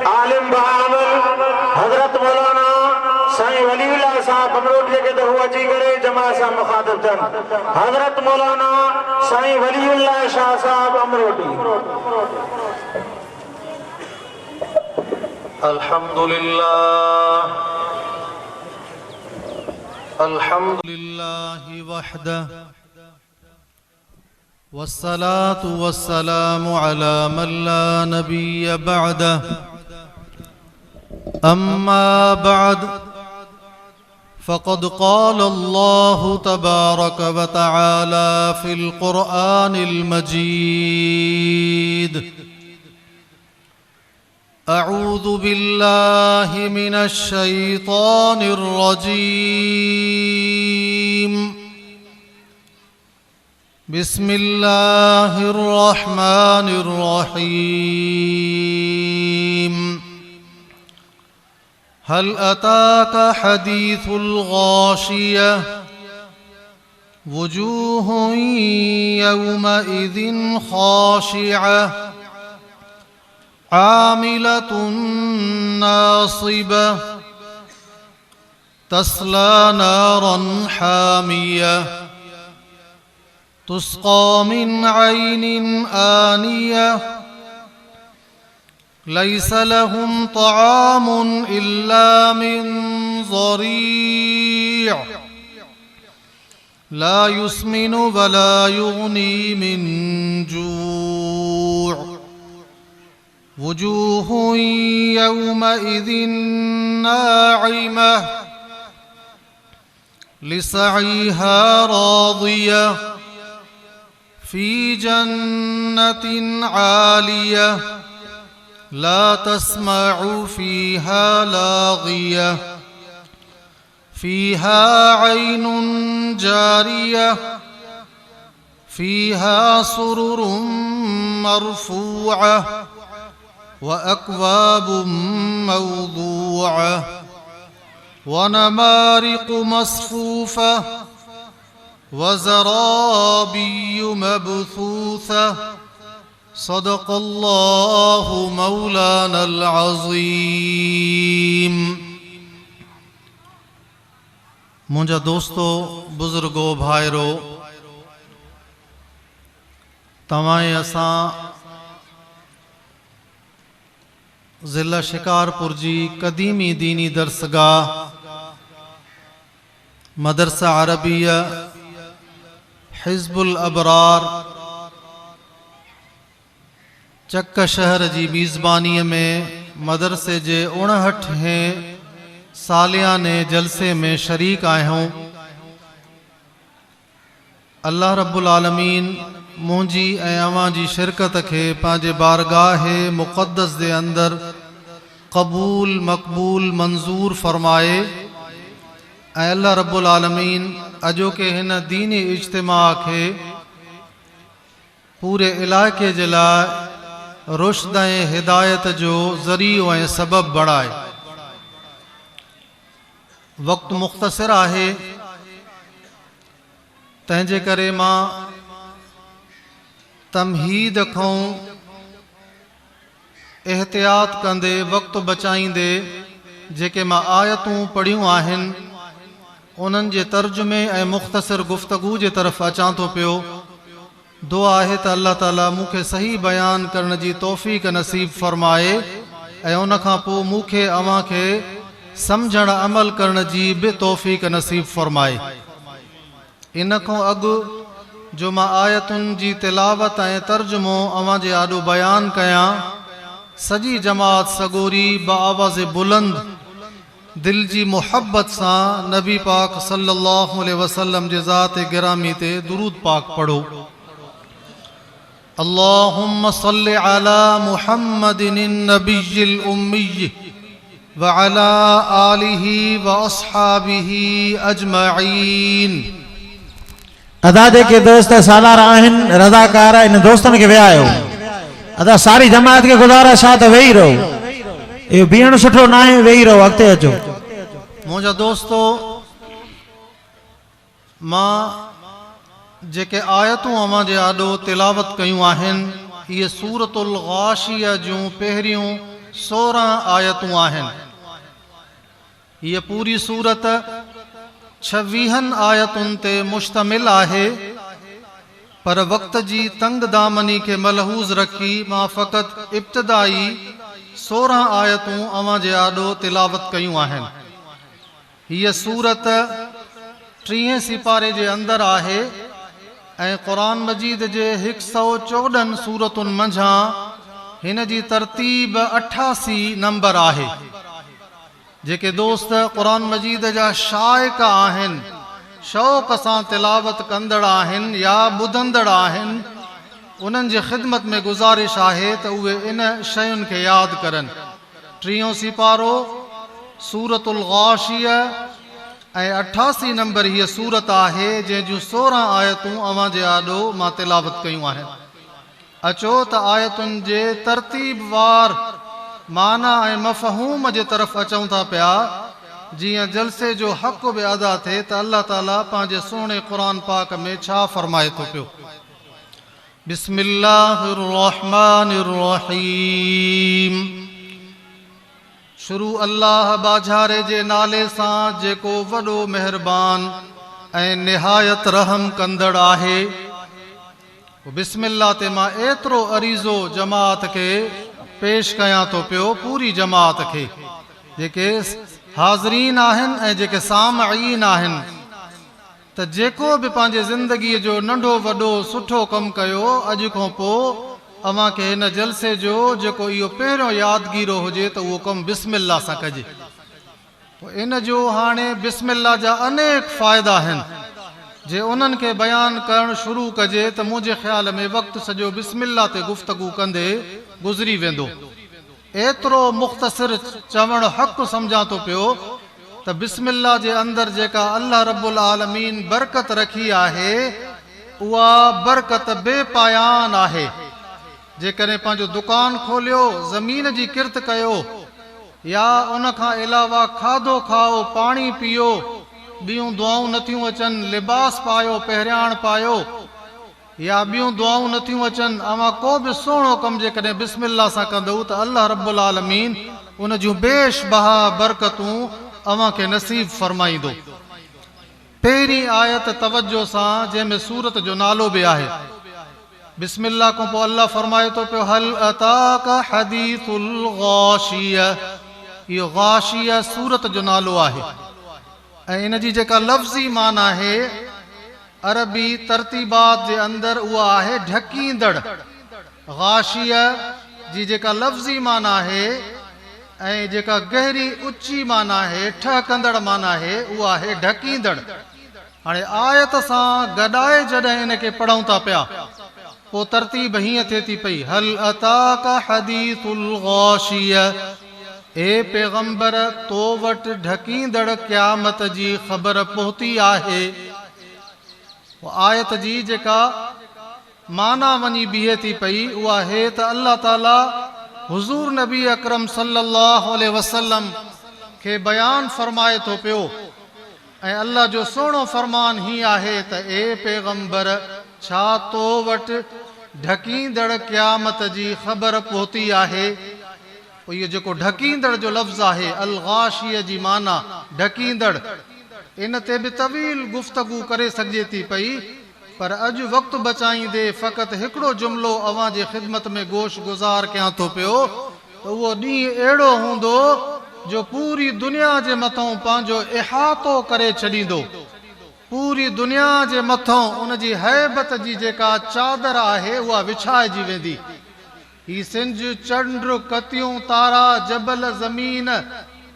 عالم باعمل حضرت مولانا سائين ولي الله صاحب بمروٽيء کي ته هو اچي ڪري جماعت سان مخاطب ٿين. حضرت مولانا سائين ولي الله شاهه صاحب امروٽي. الحمد لله الحمد لله وحده والصلاة والسلام على من لا نبي بعده أما بعد فقد قال الله تبارك وتعالى في القرآن المجيد أعوذ بالله من الشيطان الرجيم بسم الله الرحمن الرحيم هل أتاك حديث الغاشية وجوه يومئذ خاشعة عاملة ناصبة تصلى نارا حامية تسقى من عين آنية ليس لهم طعام إلا من ضريع لا يسمن ولا يغني من جوع وجوه يومئذ ناعمة لسعيها راضية في جنة عالية لا تسمع فيها لاغية فيها عين جارية فيها سرر مرفوعة وأكواب موضوعة ونمارق مصفوفة وزرابي مبثوثة صدق الله مولانا العظيم. منهنجا دوستو، بزرگو، ڀائرو، توهان ۽ اسان ضلع شڪارپور جي قديمي ديني درسگاهه مدرسه عربيه حزب الابرار چڪ شهر جي ميزبانيء ۾ مدرسي جي اڻهٺ هين سالياني جلسي ۾ شريڪ آهيون. الله رب العالمين منهنجي ۽ اوهان جي شرڪت کي پنهنجي بارگاهه مقدس جي اندر قبول مقبول منظور فرمائي ۽ الله رب العالمين اڄوڪي هن ديني اجتماع کي پوري علائقي جي لاء رشد ۽ هدايت جو ذريعو ۽ سبب بڻائي. وقت مختصر آهي تنهن جي ڪري مان تمهيد کان احتياط ڪندي وقت بچائيندي جيڪي مان آيتون پڙهيون آهن انهن جي ترجمي ۽ مختصر گفتگو جي طرف اچان ٿو پيو. دعا آهي ته الله تعالي مون کي صحيح بيان ڪرڻ جي توفيق نصيب فرمائي ۽ ان کان پوء مون کي اوهان کي سمجهڻ عمل ڪرڻ جي به توفيق نصيب فرمائي. ان کان اڳ جو مان آيتن جي تلاوت ۽ ترجمو اوهان جي آڏو بيان ڪيان، سڄي جماعت سڳوري بآواز بلند دل جي محبت سان نبي پاڪ صلّي اللّٰه عليه وسلّم جي ذات گرامي تي درود پاڪ پڙهو. اللّٰهم صلّ علي محمّد النّبي الامّي وعلي آله واصحابه اجمعين. ادا جيڪي دوست سالار آهن رضاڪار انهن دوستن کي ويهايو ادا ساري جماعت کي گذارش آ ته ويهي رهو اهو بيهڻ سٺو ناهي ويهي رهو اڳتي اچو. منهنجا دوستو مان جيڪي آيتون اوهان جي آڏو تلاوت ڪيون آهن، اهي سورة الغاشيه جون پهريون 16 آيتون آهن. هيء پوري سورت ڇويهن آيتن تي مشتمل آهي، پر وقت جي تنگ دامني کي ملحوظ رکي مان فقط ابتدائي 16 آيتون اوهان جي آڏو تلاوت ڪيون آهن. هيء سورت ٽيهين سيپاري جي اندر آهي ۽ قرآن مجيد جي هڪ سؤ 14 سورتن منجهان هن جي ترتيب 88 نمبر آهي. جيڪي دوست قرآن مجيد جا شائق آهن، شوق سان تلاوت ڪندڙ آهن يا ٻڌندڙ آهن، انهن جي خدمت ۾ گذارش آهي ته اهي ان شين کي ياد ڪرن. ٽيهون سيپارو، سورة الغاشيه ۽ 88 نمبر هيء سورت آهي، جنهن جون 16 آيتون اوهان جي آڏو مان تلاوت ڪيون آهن. اچو ته آيتن جي ترتيب وار معنيٰ ۽ مفهوم جي طرف اچون ٿا پيا، جيئن جلسي جو حق به ادا ٿئي ته الله تعاليٰ پنهنجي سهڻي قرآن پاڪ ۾ ڇا فرمائي ٿو پيو. بسم الله الرحمٰن الرحيم شروع الله ٻاجهاري جي نالي سان جيڪو وڏو مهربان ۽ نهايت رحم ڪندڙ آهي. بسم الله تي مان ايترو عريضو جماعت کي پيش ڪيان ٿو پيو، پوري جماعت کي، جيڪي حاضرين آهن ۽ جيڪي سامعين آهن، ته جيڪو به پنهنجي زندگيء جو ننڍو وڏو سٺو ڪم ڪيو، اڄ کان پوء اوهان کي هن جلسي جو جيڪو اهو پهريون يادگيرو هجي ته اهو ڪم بسم الله سان ڪجي. پوء ان جو هاڻي بسم الله جا انيڪ فائدا آهن، جي انهن کي بيان ڪرڻ شروع ڪجي ته منهنجي خيال ۾ وقت سڄو بسم الله تي گفتگو ڪندي گذري ويندو. ايترو مختصر چوڻ حق سمجهان ٿو پيو ته بسم الله جي اندر جيڪا الله رب العالمين برڪت رکي آهي اها برڪت بي پايان آهي. جيڪڏهن پنهنجو دڪان کوليو، زمين جي ڪرت ڪيو يا ان کان علاوه کاڌو کائو، پاڻي پيئو، ٻيون دعائون نٿيون اچن، لباس پايو، پهرياڻ پايو، يا ٻيون دعائون نٿيون اچن، اوهان ڪو به سهڻو ڪم جيڪڏهن بسم الله سان ڪندؤ ته الله رب العالمين ان جون بيش بها برڪتون اوهان کي نصيب فرمائيندو. پهرين آيت توجه سان جنهن ۾ سورت جو نالو به آهي. بسم الله کان پوء الله فرمائي ٿو پيو هل اتاک حديث الغاشيه اهو غاشيه سورت جو نالو آهي ۽ ان جي جيڪا لفظي معنيٰ آهي عربي ترتيبات جي اندر اها آهي ڍڪيندڙ. غاشيه جي جيڪا لفظي معنيٰ آهي ۽ جيڪا گهري اچي معنيٰ آهي، ٺهڪندڙ معنيٰ آهي، اها آهي ڍڪيندڙ. هاڻي آيت سان گڏائي جڏهن ان کي پڙهون ٿا پيا، پوء ترتيب هيئن ٿئي ٿي پئي، هل اتاک حديث الغاشيه، اي پيغمبر! تو وٽ ڍڪيندڙ قيامت جي خبر پهتي آهي. پوء آيت جي جيڪا معنيٰ وڃي بيهي ٿي پئي اها هي ته الله تعاليٰ حضور نبي اڪرم صلّي اللّٰه عليه وسلّم کي بيان فرمائي ٿو پيو ۽ الله جو سهڻو فرمان هي آهي ته اي پيغمبر! ڇا تو وٽ ڍڪيندڙ قيامت جي خبر پهتي آهي؟ پوء اهو جيڪو ڍڪيندڙ جو لفظ آهي، الغاشية جي معنيٰ ڍڪيندڙ، ان تي به طويل گفتگو ڪري سگهجي ٿي پئي، پر اڄ وقت بچائيندي فقط هڪڙو جملو اوهان جي خدمت ۾ گوش گذار ڪيان ٿو پيو ته اهو ڏينهن اهڙو هوندو جو پوري دنيا جي مٿئون پنهنجو احاطو ڪري ڇڏيندو. پوري دنيا جي مٿئون ان جي هيبت جي جيڪا چادر آهي اها وڇائجي ويندي. هي سنج، چنڊ، ڪتيون، تارا، جبل، زمين،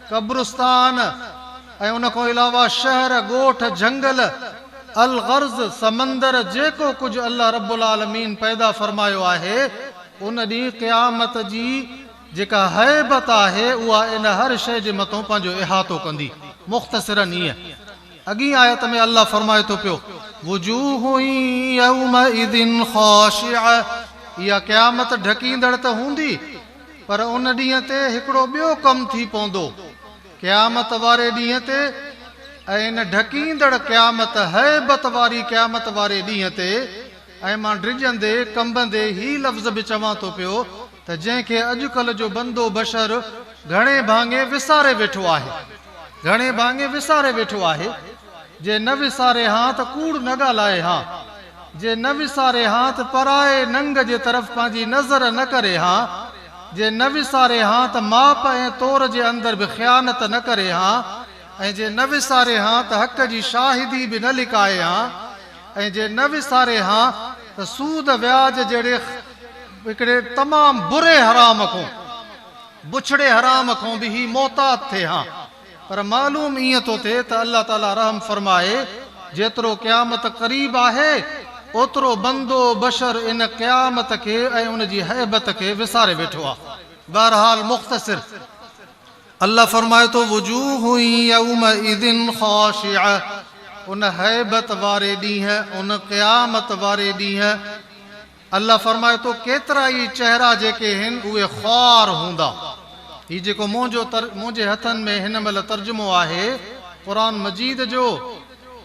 قبرستان ۽ ان کان علاوه شهر، ڳوٺ، جهنگل، الغرض سمندر جيڪو ڪجهه الله رب العالمين پيدا فرمايو آهي ان ڏينهن قيامت جي جيڪا هيبت آهي اها ان هر شيء جي مٿون پنهنجو احاطو ڪندي. مختصراً ائين. اڳين آيت ۾ الله فرمائي ٿو پيو، وجوه يومئذ خاشعة اها قيامت ڍڪيندڙ ته هوندي پر ان ڏينهن تي هڪڙو ٻيو ڪم ٿي پوندو. قيامت واري ڏينهن تي ۽ ان ڍڪيندڙ قيامت، هيبت واري قيامت واري ڏينهن تي ۽ مان ڊڄندي، ڪنبندي هي لفظ به چوان ٿو پيو ته جنهن کي اڄڪلهه جو بندو بشر گهڻي ڀاڱي وساري ويٺو آهي. گهڻي ڀاڱي وساري ويٺو آهي. جي نه وساري هان ته ڪوڙ نه ڳالهائي هان. جي نه وساري هان ته پرائي ننگ جي طرف پنهنجي نظر نه ڪري هان. جي نه وساري هان ته ماپ ۽ تور جي اندر به خيانت نه ڪري هان ۽ جي نه وساري هان ته حق جي شاهدي به نه لڪائي هان ۽ جي نه وساري هان ته سود وياج جهڙي هڪڙي تمام بري حرام کون بڇڙي حرام کون به هي محتاط ٿئي هان. پر معلوم ائين ٿو ٿئي ته الله تعاليٰ رحم فرمائي جيترو قيامت قريب آهي اوترو بندو بشر ان قيامت کي ۽ ان جي هيبت کي وساري ويٺو آهي. بهرحال مختصر الله فرمائي ٿو وجوه يومئذ خاشعه ان هيبت واري ڏينهن ان قيامت واري ڏينهن الله فرمائي ٿو، ڪيترائي چهرا جيڪي هن اهي خوار هوندا. هي جيڪو منهنجو منهنجي هٿن ۾ هن مهل ترجمو آهي قرآن مجيد جو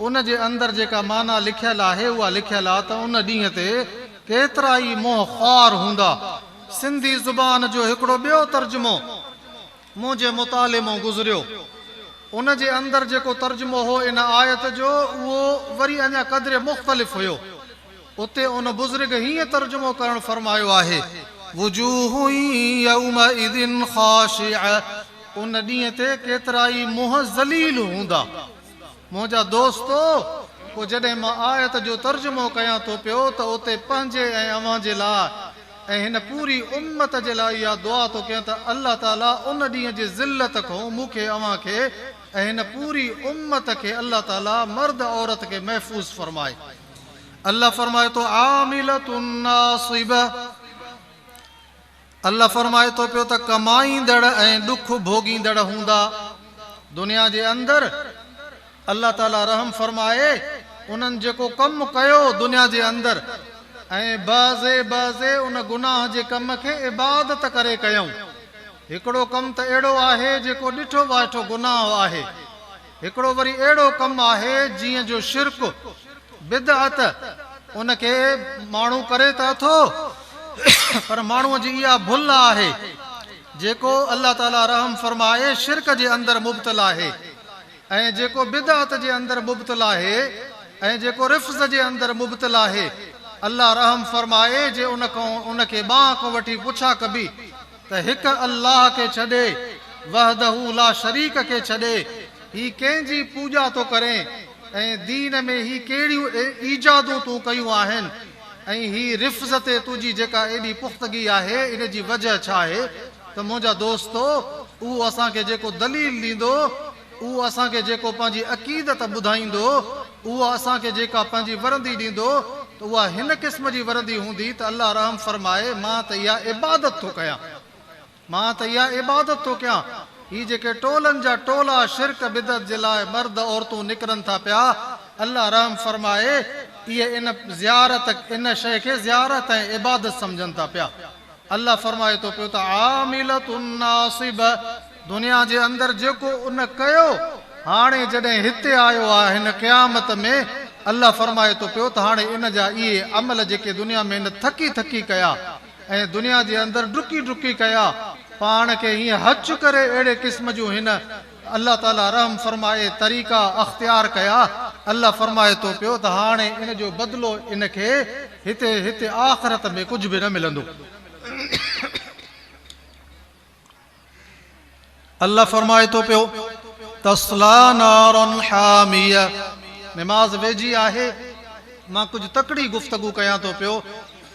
ان جي اندر جيڪا معنيٰ لکيل آهي اها لکيل آ ته ان ڏينهن تي ڪيترائي منهن خوار هوندا. سنڌي زبان جو هڪڙو ٻيو ترجمو منهنجي مطالعي مان گذريو. ان جي اندر جيڪو ترجمو هو ان آيت جو اهو وري اڃا قدري مختلف هيو. اتي ان بزرگ هيئن ترجمو ڪرڻ فرمايو آهي، وجوه يومئذ خاشعة ان ڏينهن تي ڪيترائي منهن ذليل هوندا. منهنجا دوستو! پوء جڏهن مان آيت جو ترجمو ڪيان ٿو پيو ته اتي پنهنجي ۽ اوهان جي لاء ۽ هن پوري امت جي لاء اها دعا ٿو ڪيان ته الله تعاليٰ ان ڏينهن جي ذلت کان مون کي اوهان کي ۽ هن پوري امت کي الله تعاليٰ مرد عورت کي محفوظ فرمائي. الله فرمائي ٿو عاملة ناصبة الله فرمائي ٿو پيو ته ڪمائيندڙ ۽ ڏک ڀوڳيندڙ هوندا دنيا جي اندر الله تعالي رحم فرمائي انهن جيڪو ڪم ڪيو دنيا جي اندر ۽ بعضي بعضي ان گناهه جي ڪم کي عبادت ڪري ڪيائون هڪڙو ڪم ته اهڙو آهي جيڪو ڏٺو وائٺو گناهه آهي هڪڙو وري اهڙو ڪم آهي جيئن جو شرڪ، بدعت، ان کي ماڻهو ڪري ته اٿو پر ماڻهوء جي اها ڀل آهي جيڪو الله تعالي رحم فرمائي شرڪ جي اندر مبتلا آهي ۽ جيڪو بدعت جي اندر مبتلا آهي ۽ جيڪو رفض جي اندر مبتلا آهي الله رحم فرمائي جي ان کان ان کي ٻانهن کان وٺي پڇا ڪبي ته هڪ الله کي ڇڏي، وحده لا شريڪ کي ڇڏي، هي ڪنهن جي پوڄا ٿو ڪرين ۽ دين ۾ هي ڪهڙيون ايجادون تون ڪيون آهن ۽ هي رفض تي تنهنجي جيڪا ايڏي پختگي آهي ان جي وجهه ڇا آهي ته منهنجا دوستو اهو اسان کي جيڪو دليل ڏيندو اهو اسان کي جيڪو پنهنجي عقيدت ٻڌائيندو، اهو اسان کي جيڪا پنهنجي ورندي ڏيندو ته اها هن قسم جي ورندي هوندي ته الله رحم فرمائي مان ته اها عبادت ٿو ڪيان، مان ته اها عبادت ٿو ڪيان. هي جيڪي ٽولن جا ٽولا شرڪ بدعت جي لاء مرد عورتون نڪرن ٿا پيا، الله رحم فرمائي اهي ان زيارت ان شيء کي زيارت ۽ عبادت سمجهن ٿا پيا. الله فرمائي ٿو پيو ته عاملة ناصبة دنيا جي اندر جيڪو ان ڪيو هاڻي جڏهن هتي آيو آهي هن قيامت ۾ الله فرمائي ٿو پيو ته هاڻي ان جا اهي عمل جيڪي دنيا ۾ هن ٿڪي ٿڪي ڪيا ۽ دنيا جي اندر ڊڪي ڊڪي ڪيا پاڻ کي هيئن هچ ڪري اهڙي قسم جون هن الله تعالي رحم فرمائي طريقا اختيار ڪيا الله فرمائي ٿو پيو ته هاڻي ان جو بدلو ان کي هتي هتي آخرت ۾ ڪجهه به نه ملندو. الله فرمائي ٿو پيو تصليٰ نارا حاميه نماز ويجهي آهي مان ڪجهه تڪڙي گفتگو ڪيان ٿو پيو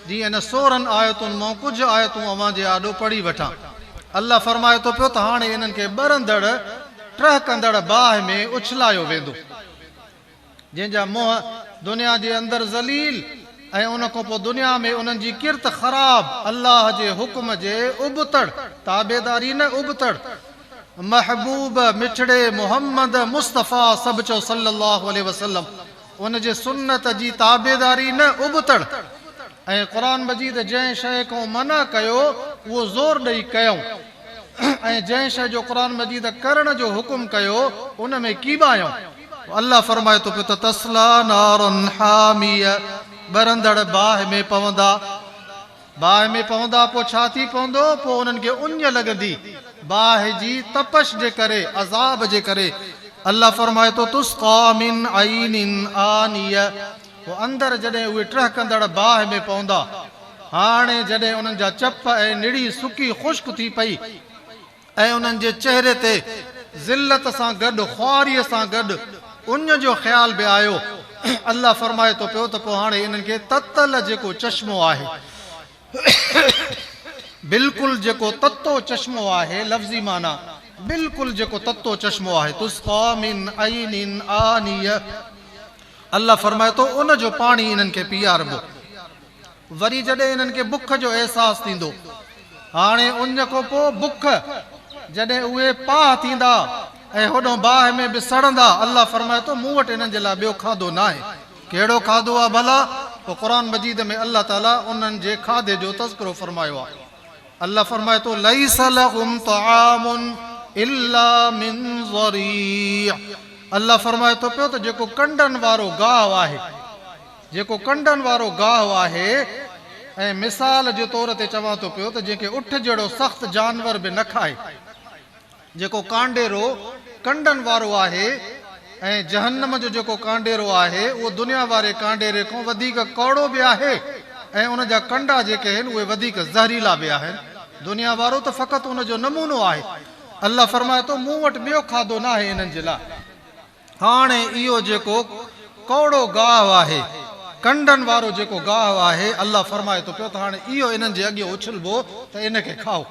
جيئن ان سورهن آيتن مان ڪجهه آيتون اوهان جي آڏو پڙهي وٺان. الله فرمائي ٿو پيو ته هاڻي انهن کي ٻرندڙ ٽهڪندڙ باهه ۾ اڇلايو ويندو، جنهن جا منهن دنيا جي اندر ذليل ۽ ان کان پوء دنيا ۾ انهن جي ڪرت خراب، الله جي حڪم جي ابتڙ، تابعداري نه ابتڙ، محبوب مٺڙي محمد مصطفيٰ سڀ چئو صلّي الله عليه وسلّم. ان جي سنت جي تابعداري نه ابتڙ ۽ قرآن مجيد جنهن شيء کان منع ڪيو اهو زور ڏئي ڪيائون ۽ جنهن شيء جو قرآن مجيد ڪرڻ جو حڪم ڪيو ان ۾ ڪيٻايائون. الله فرمائي ٿو پيو ته تصليٰ نارا حامية ٻرندڙ باهه ۾ پوندا. باهه ۾ پوندا پوء ڇا ٿي پوندو؟ پوء انهن کي اڃ لڳندي، باهه جي تپش جي ڪري، عذاب جي ڪري. الله فرمائي ٿو، تسقيٰ من عين آنية، پوء اندر جڏهن اهي ٽهڪندڙ باهه ۾ پوندا، هاڻي جڏهن انهن جا چپ ۽ نڙي سڪي خشڪ ٿي پئي ۽ انهن جي چهري تي ذلت سان گڏ خواريء سان گڏ اڃ جو خيال به آيو، الله فرمائي ٿو پيو ته پوء هاڻي انهن کي تتل جيڪو چشمو آهي، بلڪل جيڪو تتو چشمو آهي، لفظي معنيٰ، بلڪل جيڪو تتو چشمو آهي، تسقيٰ من عين آنية، الله فرمائي ٿو ان جو پاڻي انهن کي پياربو. وري جڏهن انهن کي بک جو احساس ٿيندو، هاڻي اڃ کان پوء بک، جڏهن اهي پاهه ٿيندا ۽ هوڏهون باهه ۾ به سڙندا، الله فرمائي ٿو، مون وٽ انهن جي لاء ٻيو کاڌو ناهي. ڪهڙو کاڌو آهي ڀلا؟ پوء قرآن مجيد ۾ الله تعاليٰ انهن جي کاڌي جو تذڪرو فرمايو آهي. الله فرمائي ٿو، ليس لهم طعام الا من ضريع الله فرمائي ٿو پيو ته جيڪو ڪنڊن وارو گاهه آهي، جيڪو ڪنڊن وارو گاهه آهي ۽ مثال جي طور تي چوان ٿو پيو ته جنهن کي اٺ جهڙو سخت جانور به نه کائي، جيڪو ڪانڊيرو ڪنڊن وارو آهي ۽ جهنم جو جيڪو ڪانڊيرو آهي اهو دنيا واري ڪانڊيري کان وڌيڪ ڪؤڙو به آهي ۽ ان جا ڪنڊا جيڪي آهن اهي وڌيڪ زهريلا به آهن. دنيا وارو ته فقط ان جو نمونو آهي. الله فرمائي ٿو، مون وٽ ٻيو کاڌو ناهي انهن جي لاء. هاڻي اهو جيڪو ڪؤڙو گاهه آهي، ڪنڊن وارو جيڪو گاهه آهي، الله فرمائي ٿو پيو ته هاڻي اهو انهن جي اڳيان اڇلبو ته ان کي کائو.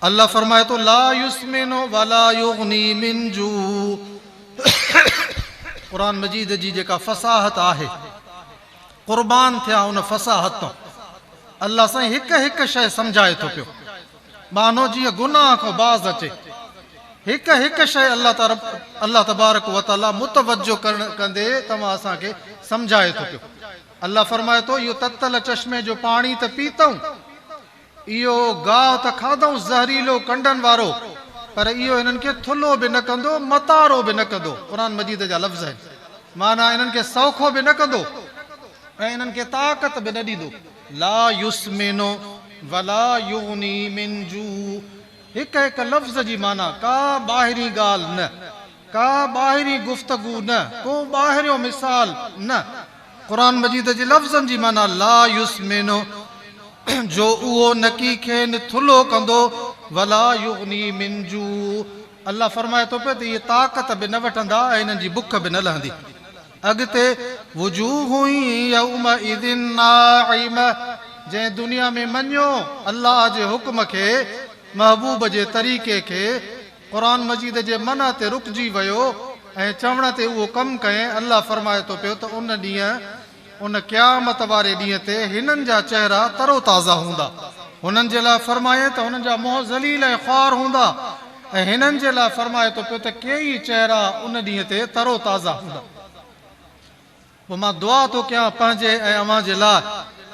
الله فرمائي ٿو، لا يسمن ولا يغني من جوع قرآن مجيد جي جيڪا فصاحت آهي قربان ٿيان ان فصاحت تان الله سائين هڪ هڪ شيء سمجهائي ٿو پيو ٻانهو جيئن گناهه کان باز اچي هڪ هڪ شيء الله تعالي الله تبارڪ وتعالي متوجه ڪرڻ ڪندي توهان اسان کي سمجهائي ٿو پيو الله فرمائي ٿو اهو تتل چشمي جو پاڻي ته پيتئون اهو گاهه ته کاڌائون زهريلو ڪنڊن وارو، پر اهو هنن کي ٿلهو به نه ڪندو، متارو به نه ڪندو. قرآن مجيد جا لفظ آهن. معنيٰ انهن کي سوکو به نه ڪندو ۽ انهن کي طاقت به نه ڏيندو. لا يسمن ولا يغني من جوع هڪ هڪ لفظ جي معنيٰ ڪا ٻاهرين ڳالهه نه، ڪا ٻاهرين گفتگو نه، ڪو ٻاهريون مثال نه. قرآن مجيد جي لفظن جي معنيٰ لا يسمن جو اهو نڪي کين ٿلهو ڪندو ولا يغني من جوع الله فرمائي ٿو پيو ته اهي طاقت به نه وٺندا ۽ انهن جي بک به نه لهندي. اڳتي وجوه يومئذ ناعمه جنهن دنيا ۾ مڃيو الله جي حڪم کي، محبوب جي طريقي کي، قرآن مجيد جي منع تي رڪجي ويو ۽ چوڻ تي اهو ڪم ڪيائين، الله فرمائي ٿو پيو ته ان ڏينهن، ان قيامت واري ڏينهن تي هنن جا چهرا ترو تازه هوندا. هنن جي لاء فرمايائين ته هنن جا منهن ذليل ۽ خوار هوندا ۽ هنن جي لاء فرمائي ٿو پيو ته ڪيئي چهرا ان ڏينهن تي ترو تازه هوندا. پوء مان دعا ٿو ڪيان پنهنجي ۽ اوهان جي لاء،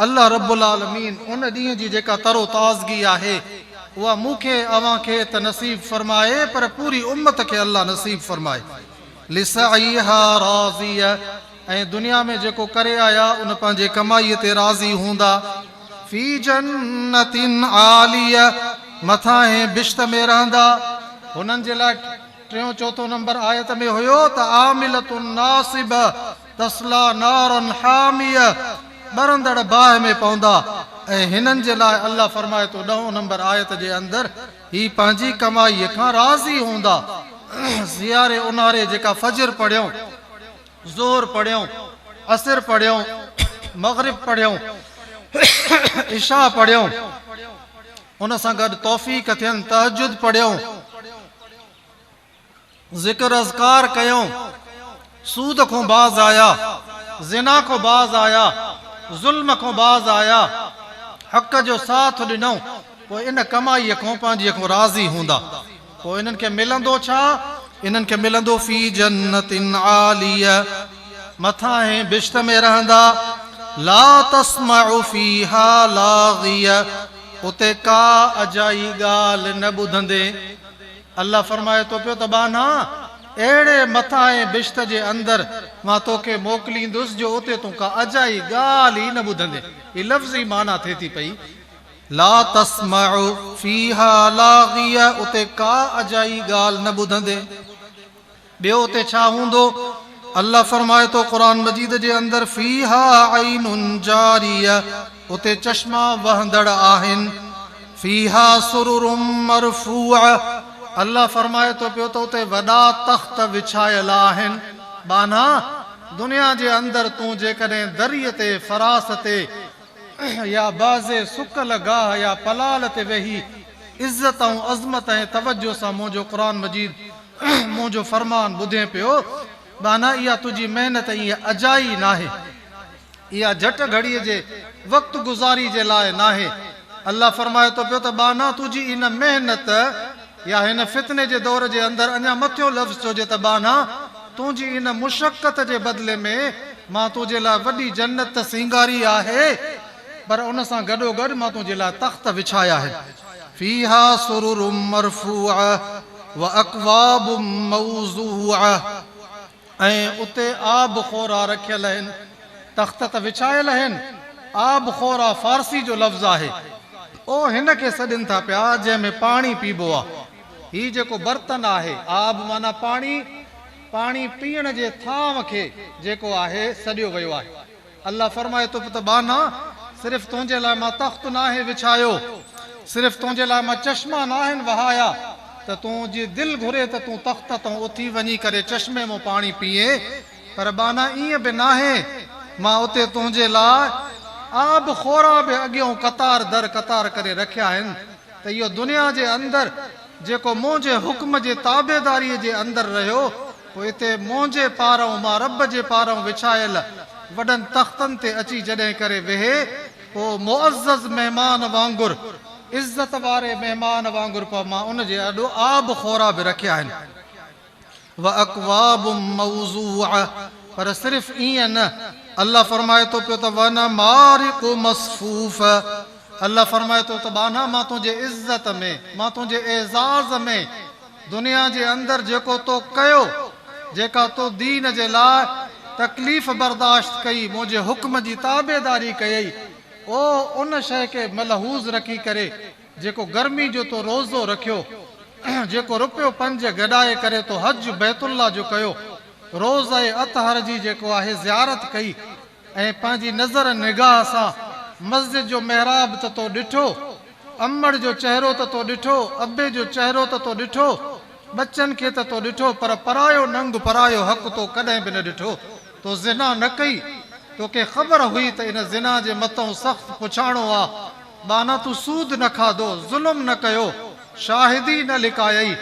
الله رب العالمين ان ڏينهن جي جيڪا ترو تازگي آهي اها مون کي اوهان کي ته نصيب فرمائي پر پوري امت کي الله نصيب فرمائي. لسعيها راضيه ۽ دنيا ۾ جيڪو ڪري آيا ان پنهنجي ڪمائي تي راضي هوندا. في جنة عاليه مٿاهين بهشت ۾ رهندا. هنن جي لاء ٽيون چوٿون نمبر آيت ۾ هيو ته عاملة ناصبة تصليٰ نارا حامية ٻرندڙ باهه ۾ پوندا ۽ هنن جي لاء الله فرمائي ٿو ڏهون نمبر آيت جي اندر هي پنهنجي ڪمائيء کان راضي هوندا سياري اونهاري جيڪا فجر پڙهيون ظهر پڙهيون عصر پڙهيون مغرب پڙهيون عشاء پڙهيون ان سان گڏ توفيق ٿين تهجد پڙهيون، ذڪر اذڪار ڪيون، سود کون باز آيا، زنا کون باز آيا، ظلم کون باز آيا، حق جو ساٿ ڏنئون، پوء ان ڪمائيء کون پنهنجيء کون راضي هوندا. پوء انهن کي ملندو ڇا؟ انهن کي ملندو في جنت عاليه مٿاهين بهشت ۾ رهندا، لا تسمع فيها لاغيه اتي ڪا اجائي ڳالهه نه ٻڌندين. الله فرمائي ٿو پيو ته ٻانها! اهڙي مٿانهين بهشت جي اندر مان توکي موڪليندس جو اتي تون ڪا اجائي ڳالهه ئي نه ٻڌندين. هي لفظي معنيٰ ٿئي ٿي پئي. لا تسمع فيها لاغيه اتي ڪا اجائي ڳالهه نه ٻڌندين. ٻيو اتي ڇا هوندو؟ الله فرمائي ٿو قرآن مجيد جي اندر فيها عين جاريه اتي چشما وهندڙ آهن. فيها سرر مرفوعه الله فرمائي ٿو پيو ته اتي وڏا تخت وڇايل آهن. ٻانها! دنيا جي اندر تون جيڪڏهن دريء تي، فراس تي، يا بعضي سڪل گاهه يا پلال تي ويهي عزت ۽ عظمت ۽ توجه سان منهنجو قرآن مجيد، منهنجو فرمان ٻڌين پيو، ٻانها اها تنهنجي محنت ائين اجائي ناهي. اها جهٽ گهڙيء جي وقت گذاري جي لاء ناهي. الله فرمائي ٿو پيو ته ٻانها تنهنجي ان محنت يا هن فتني جي دور جي اندر اڃا مٿيون لفظ چئجي ته ٻانها تنهنجي ان مشقت جي بدلي ۾ مان تنهنجي لاء وڏي جنت ته سينگاري آهي پر ان سان گڏوگڏ مان تنهنجي لاء تخت وڇايا آهن. فيها سرر مرفوعة واڪواب موضوعة ۽ اتي آب خورا رکيل آهن، تخت ته وڇايل آهن، آب خورا فارسي جو لفظ آهي، او هن کي سڏين ٿا پيا جنهن ۾ پاڻي پيبو آ. هي جيڪو برتن آهي، آب معنيٰ پاڻي، پاڻي پيئڻ جي ٿانو کي جيڪو آهي سڏيو ويو آهي. الله فرمائي ٿو ته ٻانها! صرف تنهنجي لاء مان تخت ناهي وڇايو، صرف تنهنجي لاء مان چشما ناهن وهايا ته تون جي دل گهري ته تون تخت تان اٿي وڃي ڪري چشمي مان پاڻي پيئين، پر ٻانها ائين به ناهي، مان اتي تنهنجي لاء آب خورا به اڳيئون قطار در قطار ڪري رکيا آهن ته اهو دنيا جي اندر جيڪو منهنجي حڪم جي تابعداريء جي اندر رهيو، پوء اتي منهنجي پارئون مان رب جي پارئون وڇايل وڏن تختن تي اچي جڏهن ڪري ويهي، پوء معزز مهمان وانگر، عزت واري مهمان وانگر پوء مان ان جي آڏو آب خورا به رکيا آهن. واڪواب موضوعه پر صرف ائين نه، الله فرمائي ٿو پيو ته ونمارق مصفوفه الله فرمائي ٿو ته ٻانها مان تنهنجي عزت ۾، مان تنهنجي اعزاز ۾، دنيا جي اندر جيڪو تو ڪيو، جيڪا تو دين جي لاء تڪليف برداشت ڪئي، منهنجي حڪم جي تابعداري ڪيئي، او ان شيء کي ملحوظ رکي ڪري جيڪو گرمي جو تو روزو رکيو، جيڪو رپيو پنج گڏائي ڪري تو حج بيت الله جو ڪيو، روضه اطهر جي جيڪو آهي زيارت ڪئي ۽ پنهنجي نظر نگاهه سان مسجد جو محراب ته تو ڏٺو، امڙ جو چهرو ته تو ڏٺو، ابي جو چهرو ته تو ڏٺو، ٻچن کي ته تو ڏٺو، پر پرايو ننگ پرايو حق تو ڪڏهن به نه ڏٺو. تو زنا نه ڪئي. توکي خبر هئي ته ان زنا جي مٿئون سخت پڇاڻو آ. ٻانها تون سود نه کاڌو، ظلم نه ڪيو، شاهدي نه لڪايئي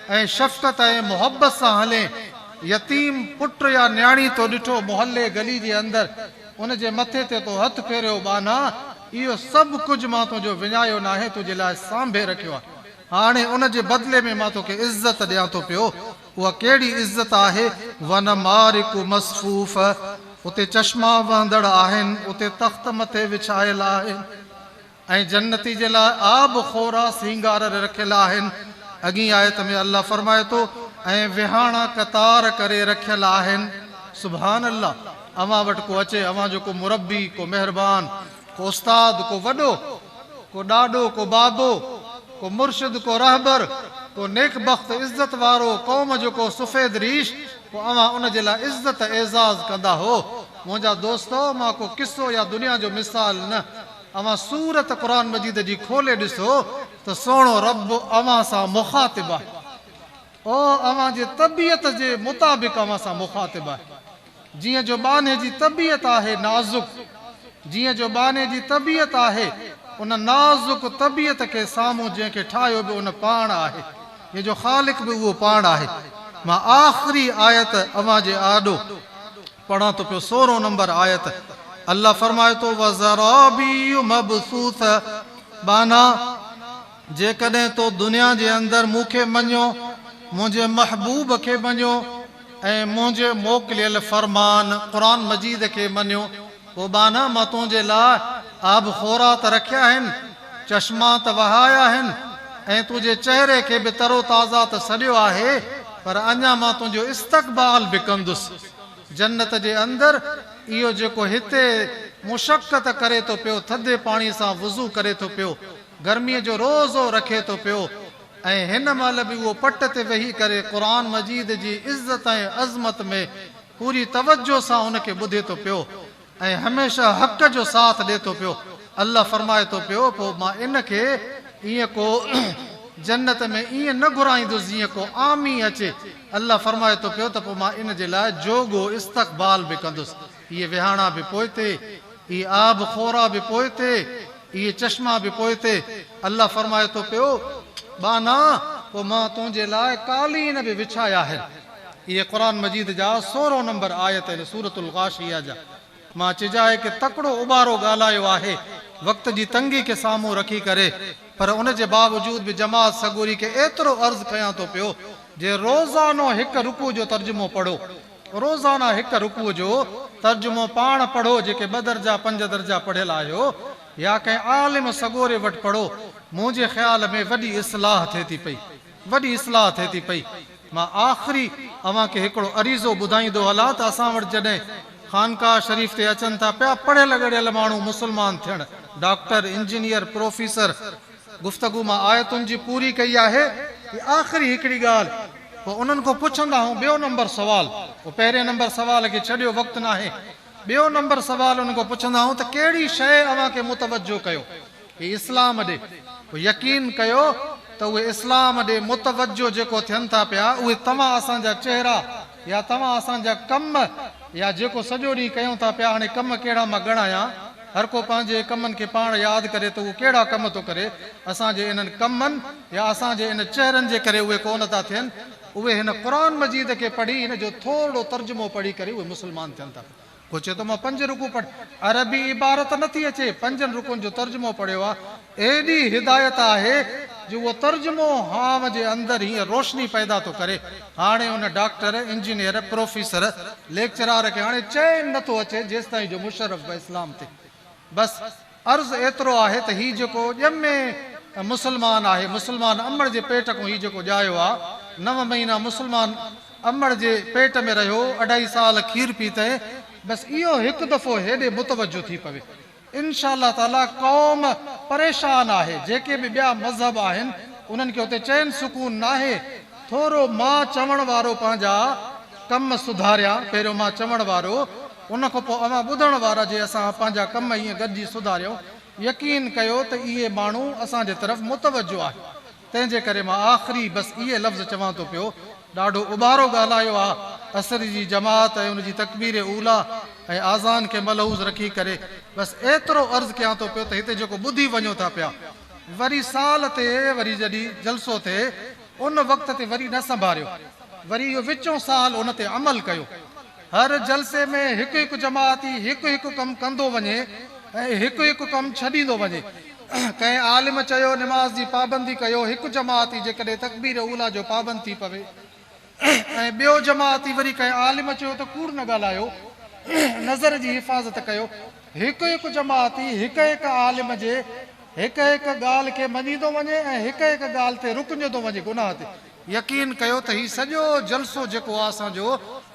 ۽ شفقت ۽ محبت سان هلين. يتيم پٽ يا نياڻي تو ڏٺو محلي گلي جي اندر ان جي مٿي تي تو هٿ ڦيريو ٻانها اهو سڀ ڪجهه مان تنهنجو وڃايو ناهي تنهنجي لاء سانڀي رکيو آهي هاڻي ان جي بدلي ۾ مان توکي عزت ڏيان ٿو پيو اها ڪهڙي عزت آهي ونمارق مصفوفه اتي چشما وهندڙ آهن اتي تخت مٿي وڇايل آهن. ۽ جنتي جي لاء آب خورا سينگار رکيل آهن. اڳين آيت ۾ الله فرمائي ٿو، ۽ وهاڻا قطار ڪري رکيل آهن. سبحان الله! اوهان وٽ ڪو اچي، اوهان جو ڪو مربي، ڪو مهربان، ڪو استاد، ڪو وڏو، ڪو ڏاڏو، ڪو بابو، ڪو مرشد، ڪو رهبر، ڪو نيڪ بخت عزت وارو، قوم جو ڪو سفيد ريش، پوء اوهان ان جي لاء عزت اعزاز ڪندا هو. منهنجا دوستؤ! مان ڪو قصو يا دنيا جو مثال نه، اوهان سورت قرآن مجيد جي کولي ڏسو ته سهڻو رب اوهان سان مخاطب آهي. او اوهان جي طبيعت جي مطابق اوهان سان مخاطب آهي. جيئن جو ٻانهي جي طبيعت آهي نازڪ، جيئن جو ٻانهي جي طبيعت آهي، ان نازڪ طبيعت کي سامهون جنهن کي ٺاهيو به ان پاڻ آهي. جنهن جو خالق به اهو پاڻ آهي. مان آخري آيت اوهان جي آڏو. پڙهان ٿو پيو سورهون نمبر آيت الله فرمائي ٿو وزرابي مبثوث ٻانها جيڪڏهن تو دنيا جي اندر مون کي مڃيو منهنجي محبوب کي مڃيو ۽ منهنجي موڪليل فرمان قرآن مجيد کي مڃيو پوء ٻانها مان تنهنجي لاء آب خورا ته رکيا آهن چشما ته وهايا آهن ۽ تنهنجي چهري کي به تروتازه ته سڏيو آهي. پر اڃا مان تنهنجو استقبال به ڪندس جنت جي اندر. اهو جيڪو هتي مشقت ڪري ٿو پيو، ٿڌي پاڻي سان وضو ڪري ٿو پيو، گرميء جو روزو رکي ٿو پيو ۽ هن مهل به اهو پٽ تي ويهي ڪري قرآن مجيد جي عزت ۽ عظمت ۾ پوري توجه سان ان کي ٻڌي ٿو پيو ۽ هميشه حق جو ساٿ ڏي ٿو پيو. الله فرمائي ٿو پيو، پوء مان ان کي ائين ڪو جنت ۾ ائين نه گهرائيندس جيئن ڪو عامي اچي. الله فرمائي ٿو پيو ته پوء مان ان جي لاء جوڳو استقبال به ڪندس. اهي ويهاڻا به پوئتي، اهي آب خورا به پوئتي، اهي چشما به پوئتي. الله فرمائي ٿو پيو، ٻانها! پوء مان تنهنجي لاء قالين به وڇايا آهن. اهي قرآن مجيد جا سورهون نمبر آيت آهن سورة الغاشيه جا. مان چجاهي ڪي تڪڙو اٻارو ڳالهايو آهي وقت جي تنگي کي سامهون رکي ڪري پر ان جي باوجود به جماعت سڳوري کي ايترو عرض ڪيان ٿو پيو جي روزانو هڪ رڪوع جو ترجمو پڙهو روزانه هڪ رڪوع جو ترجمو پاڻ پڙهو جيڪي ٻه درجا پنج درجا پڙهيل آهيو يا ڪنهن عالم سڳوري وٽ پڙهو منهنجي خيال ۾ وڏي اصلاح ٿئي ٿي پئي وڏي اصلاح ٿئي ٿي پئي. مان آخري اوهان کي هڪڙو عريضو ٻڌائيندو هلان ته اسان وٽ جڏهن خانقاهه شريف تي اچن ٿا پيا پڙهيل ڳڙهيل ماڻهو مسلمان ٿيڻ، ڊاڪٽر، انجنيئر، پروفيسر، گفتگو مان آيتن جي پوري ڪئي آهي. هي آخري هڪڙي ڳالهه پوء انهن کان پڇندا آهون ٻيو نمبر سوال پوء پهرين نمبر سوال کي ڇڏيو وقت ناهي ٻيو نمبر سوال انهن کان پڇندا آهون ته ڪهڙي شيء اوهان کي متوجه ڪيو هي اسلام ڏي پوء يقين ڪيو ته اهي اسلام ڏي متوجه جيڪو ٿين ٿا پيا اهي توهان اسان جا چهرا يا توهان اسان جا ڪم يا جيڪو سڄو ڏينهن ڪيون ٿا پيا هاڻي ڪم ڪهڙا مان ڳڻايان هر ڪو پنهنجي ڪمن کي پاڻ ياد ڪري ته اهو ڪهڙا ڪم ٿو ڪري اسان جي انهن ڪمن يا اسان جي ان چهرن جي ڪري اهي ڪونه ٿا ٿين اهي هن قرآن مجيد کي پڙهي هن جو ٿورڙو ترجمو پڙهي ڪري اهي مسلمان ٿين ٿا پيا. ڪو چئي ٿو مان پنج رڪوع پڙهه عربي عبارت نٿي اچي پنجن رڪوعن جو ترجمو پڙهيو آ ايڏي هدايت آهي جو اهو ترجمو هانء جي اندر هيئن روشني پيدا ٿو ڪري هاڻي ان ڊاڪٽر انجنيئر پروفيسر ليڪچرار کي هاڻي چين نٿو اچي جيستائين جو مشرف به اسلام تي بس عرض ايترو آهي ته هي جيڪو ڄمي مسلمان آهي، مسلمان امڙ جي پيٽ کان هي جيڪو ڄايو آ، نو مهينا مسلمان امڙ جي پيٽ ۾ رهيو، اڍائي سال کير پيتئين، بس اهو هڪ دفعو هيڏي متوجه ٿي پوي. انشاء الله تعاليٰ قوم پريشان آهي، جيڪي به ٻيا مذهب آهن انهن کي اتي چين سڪون ناهي، ٿورو مان چوڻ وارو پنهنجا ڪم سڌاريان، پهريون مان چوڻ وارو، ان کان پوء اوهان ٻڌڻ وارا جي اسان پنهنجا ڪم ائين گڏجي سڌاريون، يقين ڪيو ته اهي ماڻهو اسان جي طرف متوجه آهن. تنهن جي ڪري مان آخري بس اهي لفظ چوان ٿو پيو، ڏاڍو اٻهرو ڳالهايو آ، عصر جي جماعت ۽ ان جي تڪبير اوليٰ ۽ آذان کي ملحوظ رکي ڪري بس ايترو عرض ڪيان ٿو پيو ته هتي جيڪو ٻڌي وڃو ٿا پيا وري سال تي وري جڏهن جلسو ٿئي ان وقت تي وري نه سنڀاريو وري اهو وچون سال ان تي عمل ڪيو. هر جلسي ۾ هڪ هڪ جماعتي هڪ هڪ ڪم ڪندو وڃي ۽ هڪ هڪ ڪم ڇڏيندو وڃي. ڪنهن عالم چيو نماز جي پابندي ڪيو، هڪ جماعتي جيڪڏهن تڪبير اوليٰ جو پابند ٿي پوي ۽ ٻيو جماعتي وري ڪنهن عالم چيو ته ڪوڙ نه ڳالهايو، نظر جي حفاظت ڪيو، هڪ هڪ جماعتي هڪ هڪ عالم جي هڪ هڪ ڳالهه کي مڃيندو وڃي ۽ هڪ هڪ ڳالهه تي رڪجندو وڃي گناهه تي. يقين ڪيو ته هي سڄو جلسو جيڪو آ اسان جو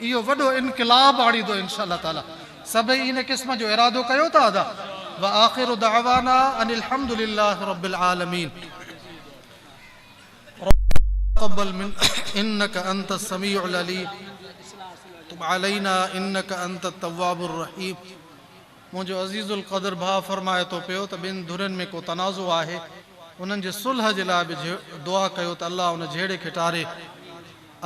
اهو وڏو انقلاب آڻيندو انشاء الله تعالي سڀئي ان قسم جو ارادو ڪيو ٿا ادا واخر دعوانا ان الحمد لله رب العالمين ربنا تقبل منا انك انت السميع العليم تب علينا انك انت التواب الرحيم منهنجو عزيز القدر ڀاء فرمائي ٿو پيو ته ٻن ڌرين ۾ ڪو تنازعو آهي انهن جي صلح جي لاء به دعا ڪيو ته الله ان جهيڙي کي ٽاري.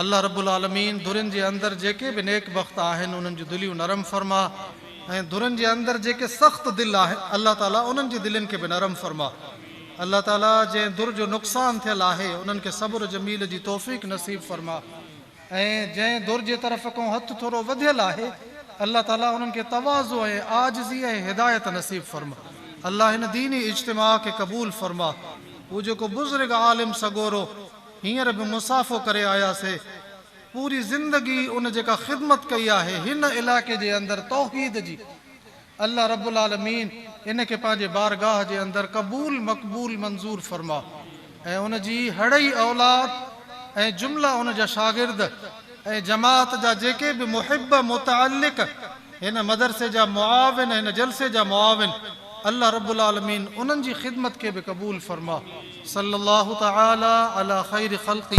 الله رب العالمين ڌرين جي اندر جيڪي به نيڪ بخت آهن انهن جون دليون نرم فرما ۽ ڌرين جي اندر جيڪي سخت دل آهن الله تعالي انهن جي دلين کي به نرم فرما. الله تعالي جنهن ڌر جو نقصان ٿيل آهي انهن کي صبر جميل جي توفيق نصيب فرما. ۽ جنهن ڌر جي طرف کان هٿ ٿورو وڌيل آهي، الله تعالي انهن کي تواضع ۽ عاجزي ۽ هدايت نصيب فرما. الله هن ديني اجتماع کي قبول فرما. هو جيڪو بزرگ عالم سڳورو هينئر به مصافحو ڪري آياسي، پوري زندگي ان جيڪا خدمت ڪئي آهي هن علائقي جي اندر توحيد جي، الله رب العالمين ان کي پنهنجي بارگاهه جي اندر قبول مقبول منظور فرما ۽ ان جي هڙئي اولاد ۽ جمله ان جا شاگرد ۽ جماعت جا جيڪي به محب متعلق هن مدرسي جا معاون هن جلسي جا معاون الله رب العالمين انهن جي خدمت کي به قبول فرما. صلّي الله تعالٰي علي خير خلقه.